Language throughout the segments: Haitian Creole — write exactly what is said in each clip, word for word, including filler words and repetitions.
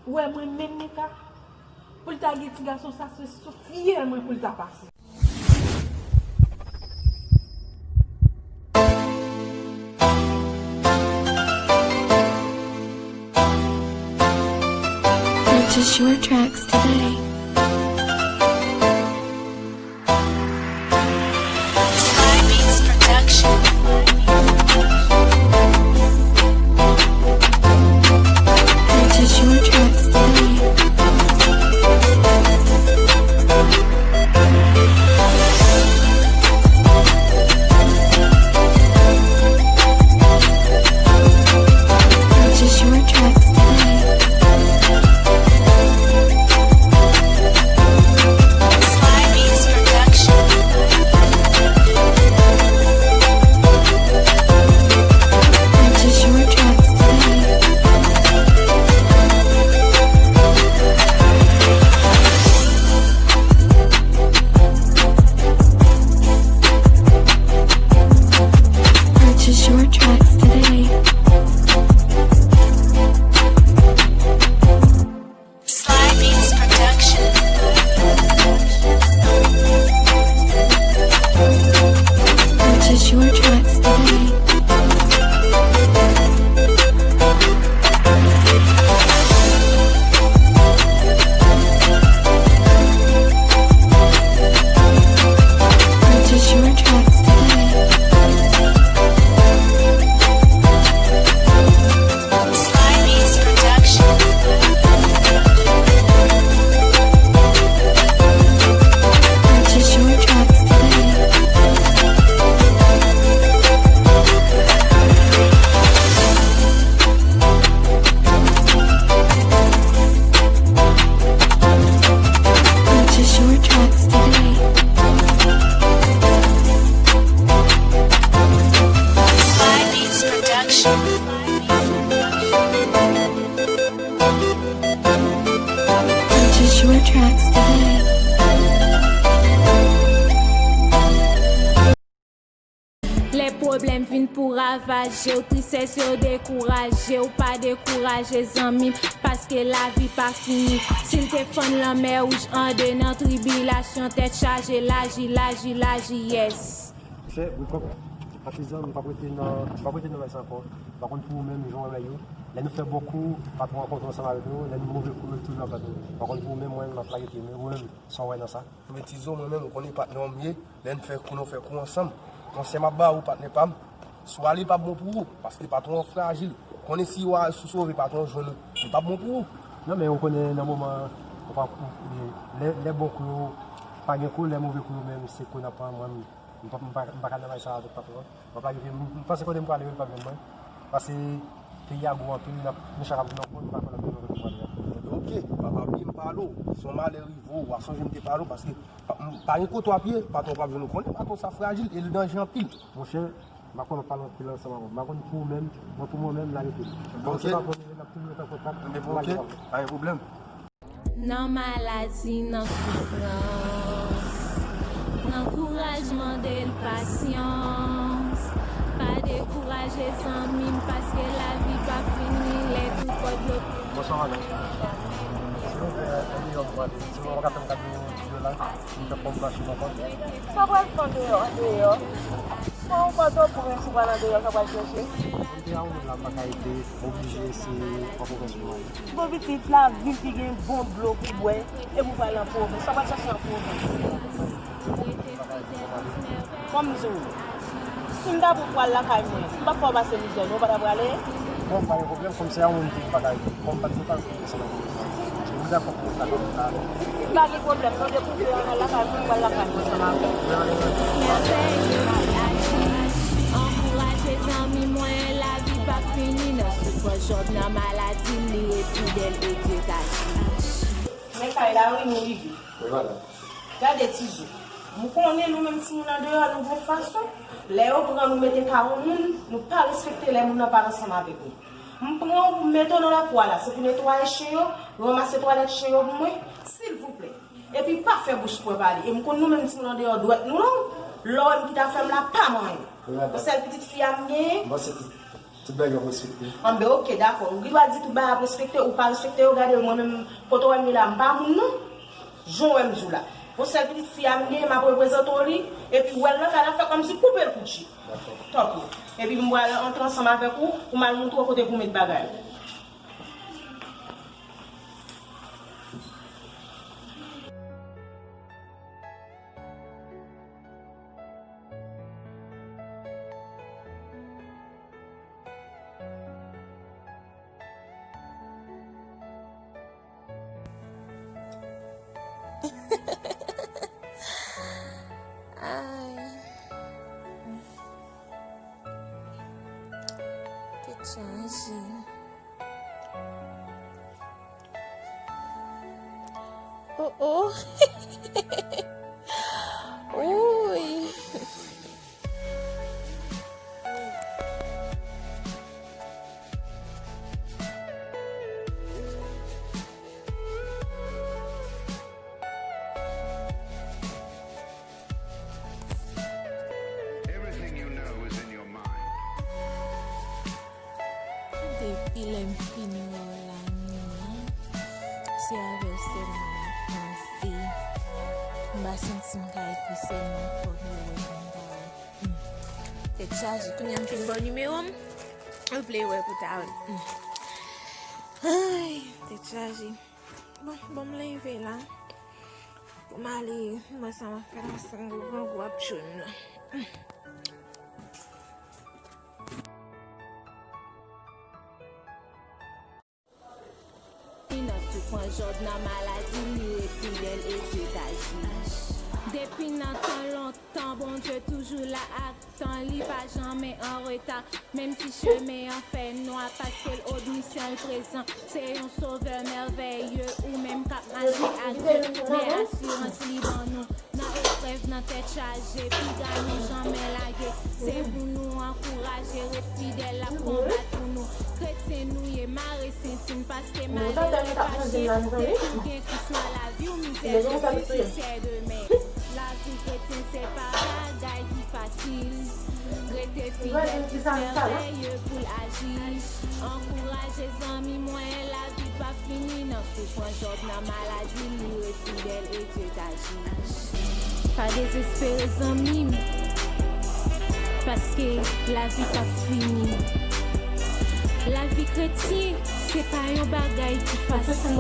Ou wè mwen menm Mika, pou l ta gen ti gason sa, se sou fyèl mwen pou l ta pase. Purchase your tracks today. Sly Beats Production. Purchase your tracks today. Purchase your tracks today. Sly Beats Production. Purchase your tracks today. Purchase your tracks today. Sly Beats Production. Purchase your tracks today. Purchase your tracks today. Sly Beats Production. Purchase your tracks today. Purchase your tracks today. Sly Beats Production. Purchase your tracks today. Lè pwoblèm vin pou ravaje w, tristès yo dekouraje w, pa dekouraje zanmi m, paske lavi pa fini. Si l te fann lanmè wouj ande nan tribilasyon, tèt chaje, laji, laji, laji, yes. Monchè, Brikòp, patizan, m p ap rete nan, m p ap rete nan bagay sa ankò. Pa konn pou ou menm, jan w wè yo. Lè nou fè bon kou, patwon an kontan ansanm avèk nou. Lè nou move kou, yo toujou ap gade nou. Pa konn pou ou menm, mwen, m ap lage pye m. Ou menm, sa w wè nan sa? Men Tizo, mwen menm, ou konnen patnè w m ye. Lè n fè kou, nou fè kou ansanm. Konsèy m ap ba ou, patnè pa m. Si w ale, pa bon pou ou, paske patwon an frajil. Konnen si w a, si w sove, patwon an jwenn ou. Li pa bon pou ou. Non, men ou konnen nan moman, ou pa, lè, lè bon kou yo, pa gen kou, lè move kou yo menm, se kou n ap pran, mwen, m pa, m pa, m pa ka nan bagay sa avèk patwon an. M ap lage pye m, m panse kote m prale yo, li p ap jwenn mwen. Paske peyi a gwo anpil, n ap, nou chak ap vin nan pòt, nou pa konn anpil kote m prale a. Ok, papa, byen m pale w. Si yon malè rive w, w a sonje m te pale w, paske pa, m, pa gen kote w ap ye, patwon p ap jwenn ou. Konnen patwon sa frajil e l danje anpil. Monchè, m pa konn ap pale anpil ansanm avè w. M pa konn pou ou menm, mwen pou mwen menm, m lage pye m. Bon, ok. Se pa pou nou, n ap toujou ret an kontak. Ebyen, ok, pa gen pwoblèm. Nan maladi, nan soufrans, pran kouraj, mande l pasyans. Pa dekouraje zanmi m, paske lavi pa fini lè tout pòt bloke. Bonswa, madanm. Silvouplè, andeyò m prale. Si w pa ka fè m kado ti dola, m fè kòb mache m ankò. Sa pral fè andeyò, andeyò? Pran yon Pòtoprens, ou pral andeyò, sa pral chèche? Andeyò, moun la pa ka ede, oblije se Pòtoprens pou m ale. Bon pitit, lavil ki gen bon dlo pou bwè, epi w pral nan pwovens. Sa w pral chache nan pwovens? Kòm m di w, si m ta pou pral lakay mwen, m p ap fè w pase mizè, non, w pa ta prale? Bon, pa gen pwoblèm, kòm se yon moun ki pa ka, kòm pa t gen pa ansanm avèk mwen. M dakò pou mwen ta konn sa. Pa gen pwoblèm, non, depi w vle al lakay mwen, m pral lakay mwen ansanm avè w. Ankouraje zanmi mwen, lavi p ap fini nan soufrans, Jòb nan maladi, li ret fidèl e Dye t aji. Men kay la wi, nou rive. Wi, madanm. Gade Tizo. M konnen nou menm timoun andeyò, nou gon fason. Lè yo pran nou mete pa yon moun, nou pa respekte lè moun nan pa t ansanm avèk nou. M pran w pou m mete w nan lakou a la. Se pou netwaye chen yo, ranmase twalèt chen yo pou mwen, silvouplè. Epi pa fè bouch pwen pale. E m konn nou menm timoun andeyò dwèt nou non. Lè w wè m kite afè m la, pa manyen. Wi, madanm. Yon sèl pitit fi a m genyen. Bon, se tout. Tout bagay ap respekte. Anben, oke, dakò. Ou gen dwa di tout bagay ap respekte, ou pa respekte yo, gade mwen menm, kote w wè m ye la, m pa moun non. Jan w wè m di w la. Yon sèl pitit fi a m gen, m ap reprezante w li, epi w wè l nan kay la, fè kòmsi koupe l kout je. Dakò. Tanpri. Epi m pral antre ansanm avèk ou, pou m al montre w kote pou w met bagay ou. Ay. Tèt chaje. Oh, oh. Uy. Everything you know is in your mind. Depi lè m fini wè w la, Mia, se avè w sèlman m ap panse. M pa santi m ka ekri sèlman fòk yo wè m ta wè. Hmm. Tèt chaje, kounye a m fin ba w nimewo m, ou vle wè pou ta wè. Hmm. Ay, tèt chaje. Bon, bon, m leve la. Pou m ale, m wè sa m ap fè la, se m grangou ap tchoul m nan. Nan soufrans, Jòb nan maladi, li ret fidèl e Dye t aji. Depi nan tan lontan, Bondye toujou la ak tan li pa janmen an reta. Menm si chemen an fè nwa, paske l omnisyan, l prezan. Se yon sovè mèvèye, ou menm k ap mache ak Dye. Men asirans li ban nou nan eprèv, nan tèt chaje, piga nou janmen lage. Se pou nou ankouraje, ret fidèl, l ap konbat pou nou. Kretyen nou ye, mare senti n, paske malere pa chèf. Depi w gen Kris nan lavi w, mizè jodi, siksè demen. Lavi kretyen se pa bagay ki fasil. Rete fidèl, Kris mèvèye pou l aji. Ankouraje zanmi mwen, lavi pa fini. Nan soufrans, Jòb nan maladi, li ret fidèl e Dye t aji. Pa dezespere zanmi m, paske lavi p ap fini. Lavi kretyen se pa yon bagay ki fasil.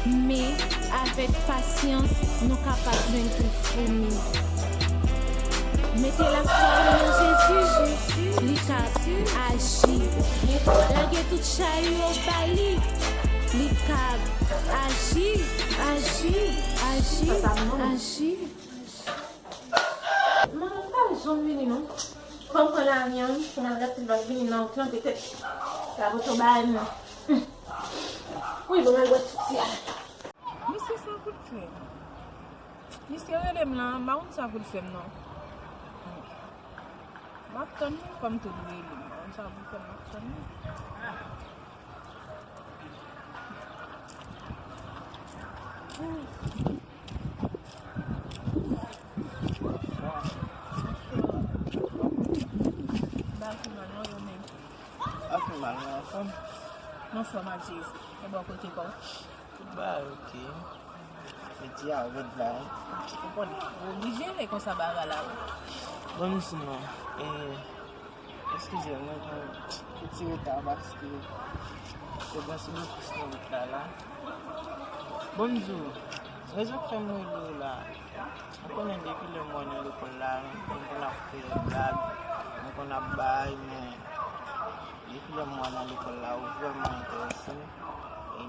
Men avèk pasyans, nou kapab jwenn trifou nou. Mete lafwa w nan Jezi, li kab aji. Lage tout chay ou yo ba li, li kab aji, aji, aji, aji. Manman pa janm vini non. Fò m pran lari an wi, pou m al gad si l p ap vini nan plante tèt. Sa poto bay mwen. Wi, bon, m al wè Titi a. Misye sa pou l fè. Misye rele m la, m pa konn sa pou l fè m non. M ap tann li, kòm tou li rele m, m pa konn sa pou l fè m, m ap tann li. Ba ki mal non yo menm. Ak mal, mwen anfòm. Mwen anfòm ak Jezi. E bò kote kò w? Tout bagay oke. Mete a rèd la. Ou konn, ou oblije lè konsa bagay la. Bon, m di non. E, eskize m, mwen pran yon ti reta paske se bon, se blokis nan wout la la. Bon, m di w, rezon k fè m rele w la. Ou konnen depi lè m wè w nan lekòl la, m konn ap fè blag, m konn ap bay, men depi lè m wè w nan lekòl la, ou vrèman enterese m. E,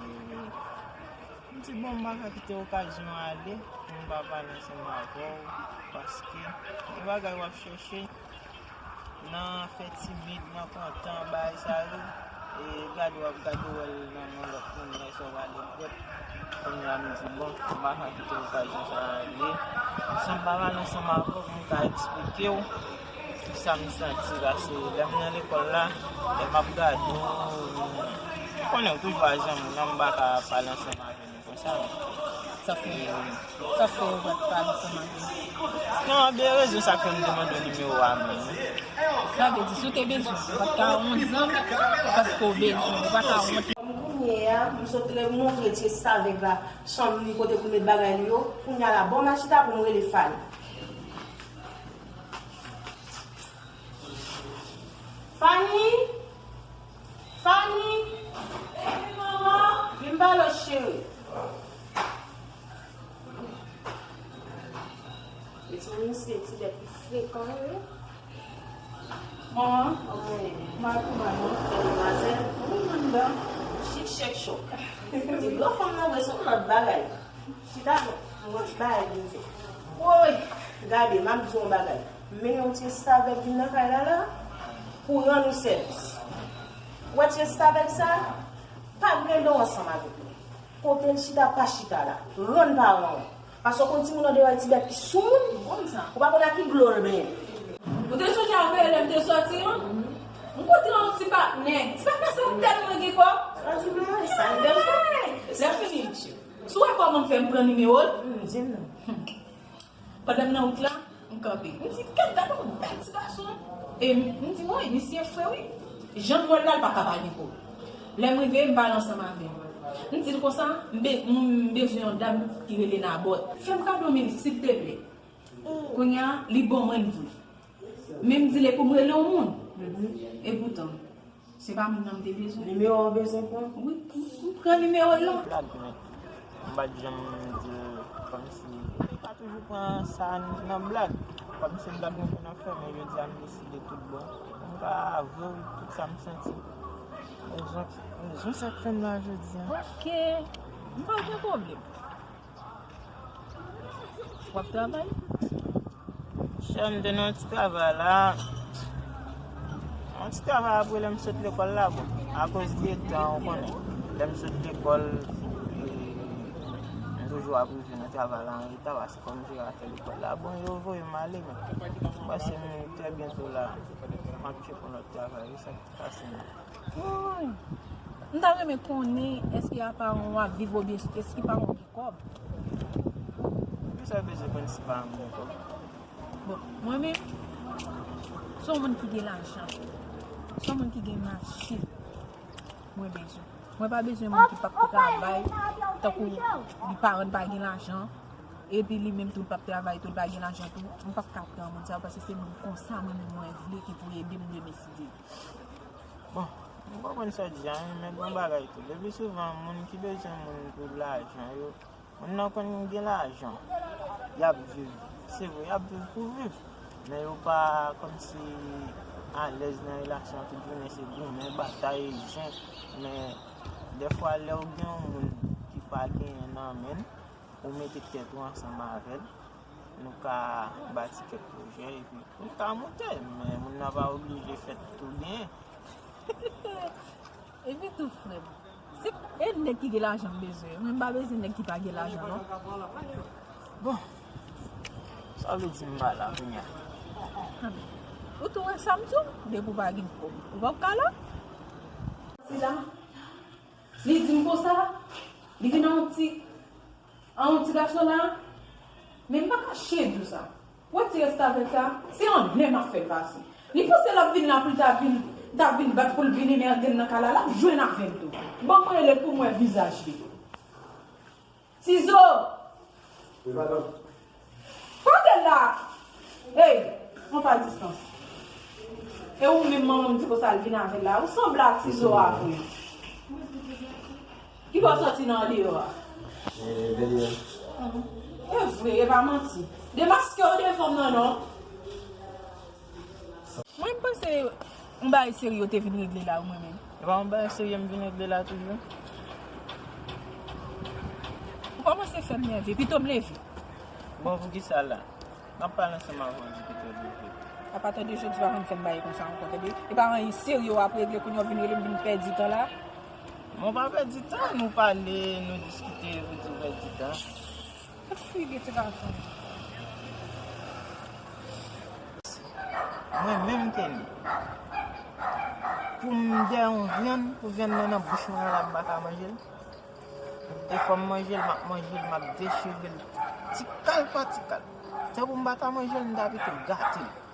m di, bon, m pa ka kite okazyon an ale pou m pa pale ansanm avè w, paske gen bagay w ap chèche. Nan fè timid, nan kontan, bagay sa yo, e gade w ap gade w wè l nan men lòt moun, lè sa w pale dwèt. Kounye a m di, bon, m pa ka kite okazyon sa a ale. San m pa pale ansanm avè w pou m ka eksplike w kisa m santi, paske lè m nan lekòl la, lè m ap gade w, ou konnen w toujou a janm ou nan, m pa ka pale ansanm avè nou konsa. Sa fè, sa fè ou pa t pale ansanm avè m? Nan de rezon sa k fè m te mande w nimewo a menm wi. Sa vle di, si w te bezwen, ou pa t ka wont zanmi, paske w bezwen, ou pa ka wont. Kòm kounye a, m sot remontre ti restavèk la chanm li kote pou l met bagay li yo, kounye a la, bon, m al chita pou m rele Fani. Fani! Fani! Vin, manman! Vin pale w, cheri. Ti misye, ti bèt li frekan, wi. Manman, manman, kòman w ye? Bèl demwazèl. Wi, mwen anndan. Chik chèk chòk. Ti granfanm nan vre se yon lòt bagay. Chita non, mwen bay bouzen. Woy, gade, m ap di w yon bagay. M mennen yon ti restavèk vin nan kay la la pou rann ou sèvis. Ou wè ti restavèk sa, pa grendon ansanm avèk li. Kote l chita, pa chita la. Rann paran w. Paske w konn timoun andeyò e ti bèt ki sou moun. Ou pa konn ak ki dlo l benyen. Ou te sonje avè lè m te sòti an? M kontre yon ti patnè. Ti patnè sa tèlman gen kòb. Lè fini, si w wè kòman m fè m pran nimewo l. Pandan m nan wout la, m kanpe. M di, "Gad, gad yon bèl ti gason." E m di, "Woy, misye fre wi." Jan m wè l la, l pa ka pa gen kòb. Lè m rive, m pale ansanm avè l. M di l konsa, m be-, m bezwen yon dam ki rele Nabòt. Fè m kado mil, silteplè. Kounye a, li ban mwen l vre. Men m di l e pou m rele yon moun. Epoutan, se pa moun nan m te bezwen. Nimewo w bezwen pran? Wi, m pran nimewo l la. Blag, men m pa t janm di l kòmsi. M pa toujou pran sa nan blag. Kòmsi blag nou konn ap fè, men jodi a m deside tout bon. M ka avwe w tout sa m santi. Rezon, rezon sa k fè m la jodi a. Oke, m pa gen pwoblèm. W ap travay? Chè, m te nan yon ti travay la. Yon ti travay apre lè m sot lekòl la, bon. Akoz de tan, ou konnen. Lè m sot lekòl, e, m toujou ap rive nan travay la an reta, paske kòm jere afè lekòl la, bon, yo voye m ale, men m panse m trè byento la, m ap tcheke yon lòt travay, wi, sa k pase m. Woy! M ta renmen konnen, èske a paran w ap viv oubyen èske paran w gen kòb? Kisa w bezwen konn si paran m gen kòb? Bon, mwen menm, se yon moun ki gen lajan. Se yon moun ki gen machin. Mwen bezwen. Mwen pa bezwen moun ki p ap travay, tankou li paran l pa gen lajan, epi li menm tou li p ap travay tou, li pa gen lajan tou. Mwen p ap ka pran moun sa yo paske se moun konsa mwen menm mwen vle ki pou ede m, mwen deside. Bon, m konprann sa w di a, wi, men gon bagay tou. Lepi souvan, moun ki bezwen moun pou lajan yo, moun nan konn gen lajan. Y ap viv. Se vre, y ap viv pou viv. Men yo pa kòmsi alèz nan relasyon, tout jounen se goumen, batay, zen. Men dèfwa, lè w gen yon moun ki pa genyen nan men l, ou mete tèt ou ansanm avè l, nou ka bati kèk pwojè, epi nou ka moute, men moun nan pa oblije fè tout ou genyen. Epi tou, frè m, se, e nèg ki gen lajan m bezwen, mwen m pa bezwen nèg ki pa gen lajan, non. Bon, sa w vle di m pa la kounye a? Ou tou wè sa m di w, depi w pa gen kòb, ou p ap ka la. Sila, li di m konsa, li vin nan yon ti An yon ti gason la, men m pa kache di w sa. Wè ti restavèk sa, se an lè m ap fè l pase. Li panse l ap vin la pou l ta vin, ta vin bat pou l vin emège m nan kay la, l ap jwenn avè m tou. Ban mwen rele pou m wè vizaj li. Tizo! Wi, madanm. Kote l la? Ey, pran pa distans. E ou menm manman m di konsa l vin avè l la. Ou sanble ak Tizo a vre. Ki bò w sòti nan andeyò a? E, dèyè. E vre, e pa manti. Demaske w devan m nan non. Mwen, m panse yon bagay serye w te vin regle la, wi, mwen menm. E pa yon bagay serye m vin regle la toujou. Ou kòmanse fè m nève, pito m leve. Bon, poukisa la? N ap pale ansanm avè w, di pito w leve. Apati de jodi, pa vin fè m bagay konsa ankò, tande? E pa anyen serye w ap regle, kounye a w vin rele m vin pèdi tan la. Bon, pa pèdi tan, nou pale, nou diskite, ou di w pèdi tan. Tout figi ti gason. Mwen menm, Kenny, pou m dèyè yon vyann, pou vyann nan nan bouch mwen la, m pa ka manje l. E fò m manje l, m ap manje l, m ap dechire l ti kal pa ti kal. Tankou m pa ta manje l, m ta pito gate l.